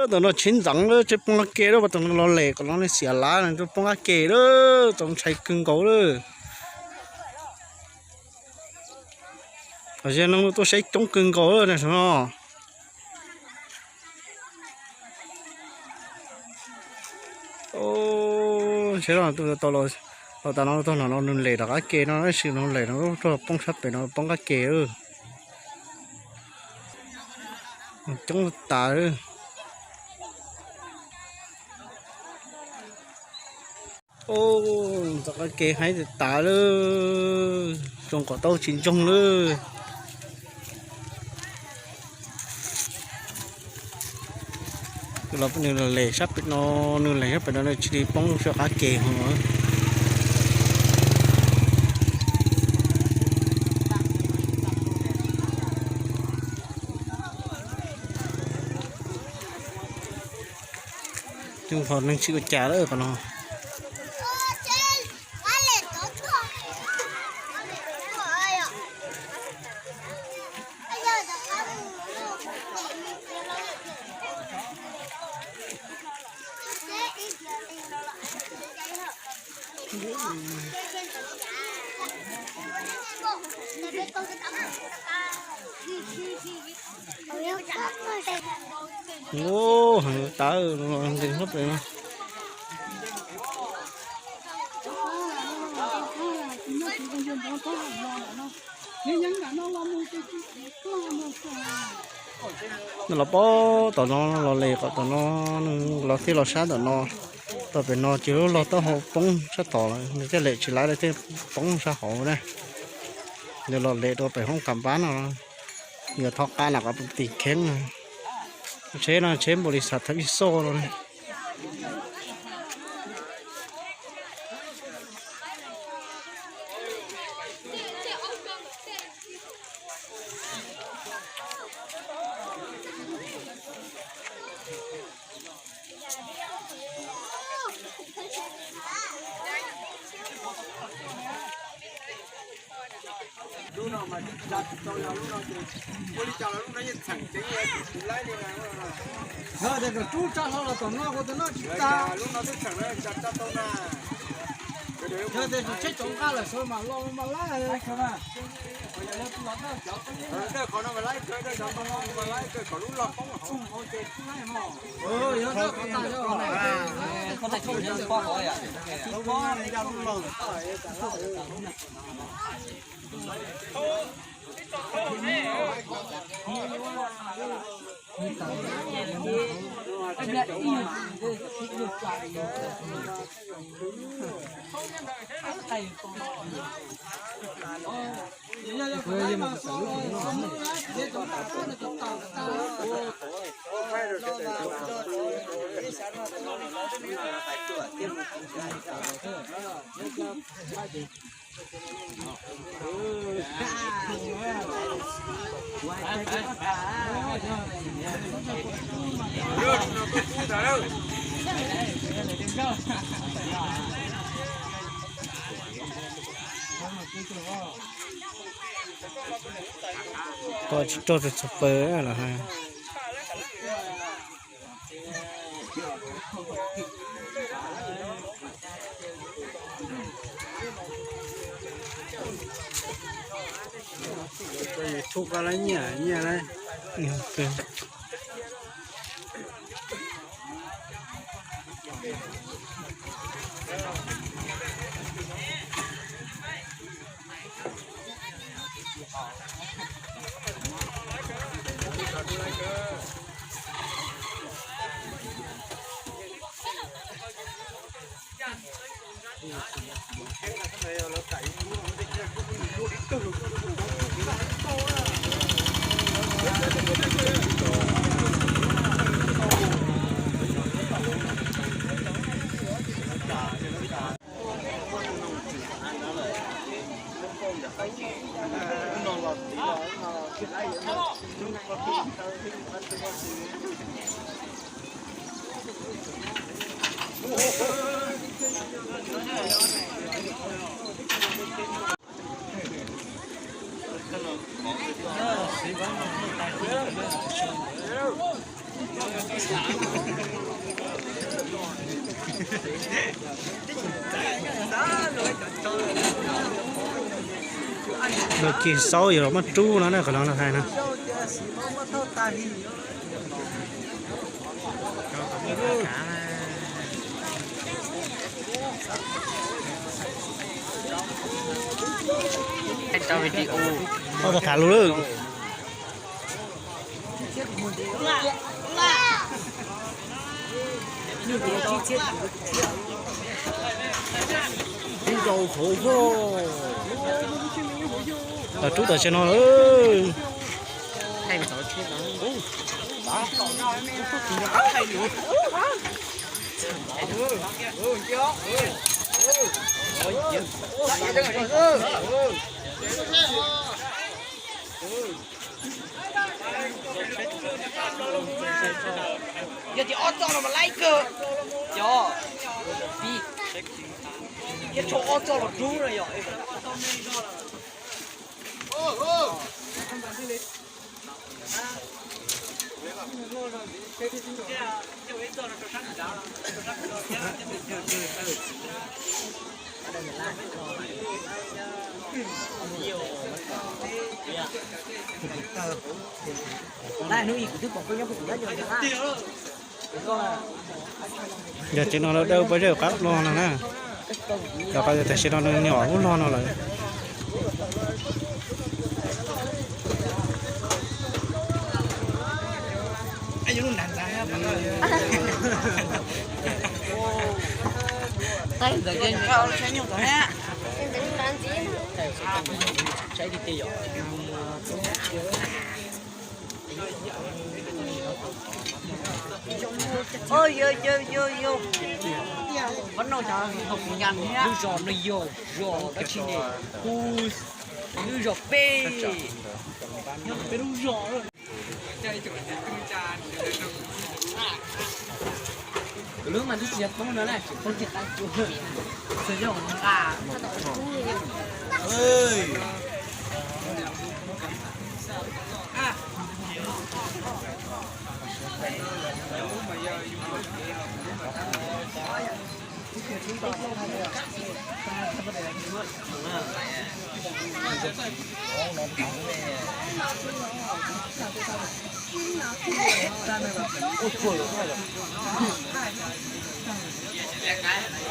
Tam no tsheb ntxeev lawm, tsheb poob qab ke lawm, tam no los lem kom no nej xiam lav, poob qab ke lawm, tau ntshai kawg nkaus lawm. Tam sim no tuaj saib coob kawg nkaus lawm no. Seb, los tas no tau no nws lem rov qab ke no, tab sis nws lem no tuaj poob sab pem no poob qab ke lawm. Coob tas. Ntxeev qab ke haib tas tas lawm, zoo kom tau tsis ntsoog lawm. Los nws lem sab pem no, nws lem sab pem no nws cia li poob rau sab qab ke ho. Coob, qhov neeg tsis ua cas lawm qhov no. Ua, heev tas, nws ntev hab pem no. Nws los pob tom no, los lem kom tom no, nws los thiaj los sab tom no. Tom pem no ces lub log taub hau poob sab tod lawm, nws thiaj lem tsis laib, lawv thiaj poob sab hauv na. Nws los lem rau pem hoob kam pab no, yuav thov qab na kom tim kheeb. Tsheb no tsheb npaum li xav thawb ib xoj no. Lub no mas tsa tsis tau, yog lub no ces ua li cas los lub no yeej txheem ceev, tsis laib li na. Yog tias kom rub tsa hlo los tom no, ua tus no tsis tsa. Lub no twb txheem na, tsa tsa tau na. Yog tias tsis tsheb tsoov nqaj lawm sawv mas los mas laib. Qhov no mas laib kawg, cov no mas laib kawg, kom lub log poob hauv ces tsis laib mog. Koj tsis rog tus txog pawg los. Thuj koj lab nyiaj nyiaj lab. Lawv cig xaub yog los muab rub no na, qhov no lawv hais no. Ua tau tham lus lawm. Rub tau tsev no lawm. Yog tias ob txoj no mas laib kawg. Yog, thiab tshuav ob txoj los rub no yom. Yog tsev no lawv dawb pab zej qab loj no na. Rov qab tam sim no nws nyuam lub log no lawm. Lub zos no yog zos dab tsi ne? Hu, lub zos peb, peb lub zos. Lub mas twb tsis yog tub no na, tsis poob kiag qab cuag.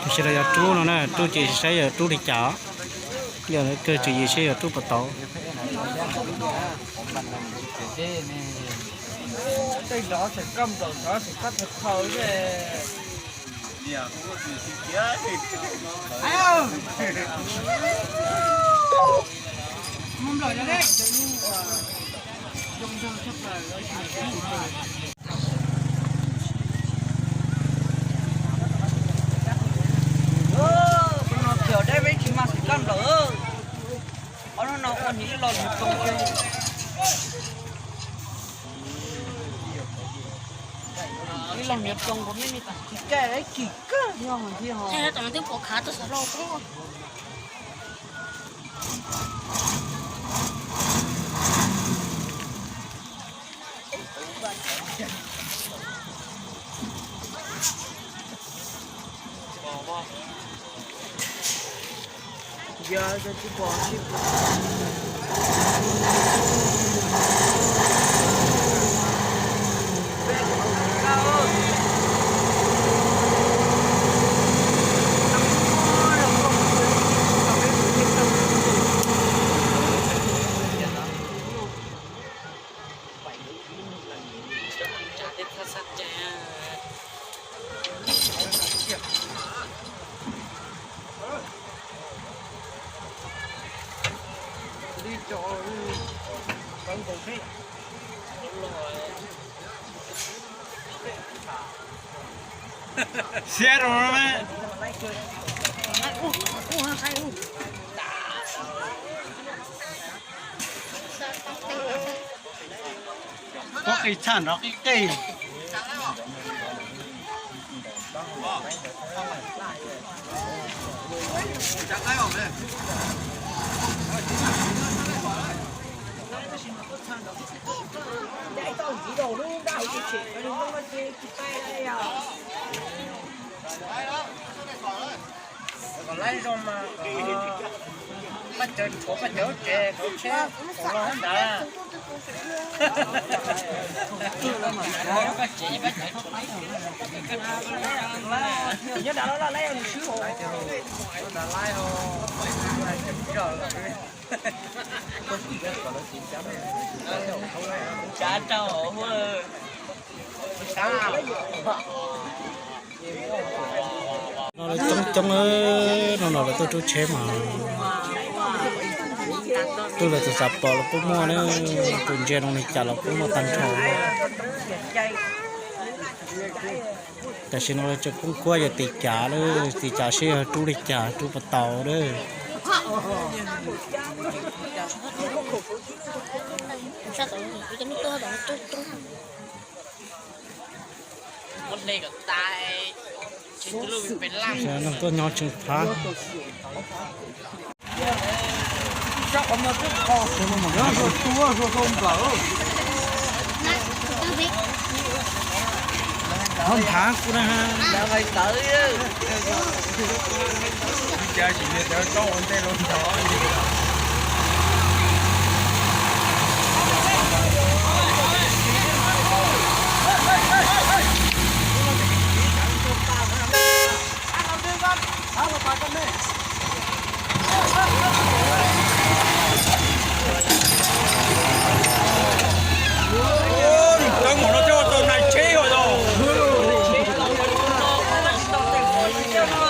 Tam sim no yog rub no na, rub ces saib yog rub li cas. Yog kawg tsis yog saib yog rub puas tau. Tus no khiav deb peb tsis mag xim koj nplaum. Ob hnub no ua hniav ib lo hniav tsoo, ib lo hniav tsoo kuv me me tas tsis kaj ib kis kawg yog hais tias ho. Twb pom khav tau xav lo. Siab rau na. Pob qis tshaj nrov qis qis. Zoo mas, pab cawv rhuav pab cawv tsev, cawv tsheb los ntawd. No lawv coob coob, no no lawv tuaj rub tsheb mas, twb lawv txawm xav pom los kuj muaj na, tus ntsia zoo li cas los kuj muaj tag nrho. Tam sim no lawv tseem poob kuab yog tis cav lawm, tis cav seb yog rub li cas rub puas tau lawm. Tuaj nyob tseem phav. Phav kuv na.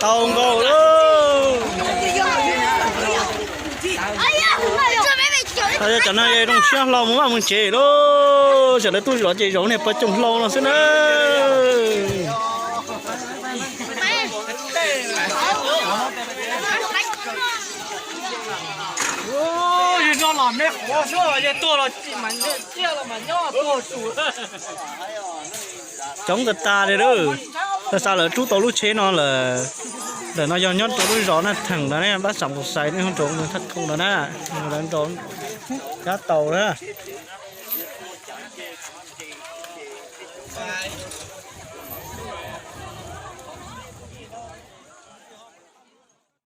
Tau nkaus lawm. Cov no zoo siab hlo mus vaj mus tsev lauj, sawv daws tuaj zov ces zov niag pab coom hlau no xwb na. Yog no los me qhuav xwb, yog tuag los tsis mas nyob, tuag tus. Coob tas tas li lawm. Xav xav lawv rub tau lub tsheb no lawm. Ntawm no yog nyob rau lub zos Naj Theem no ne, pab Xam Pus Xais ne, hu rau thaj khu no na. Lawv nrau kab tau na.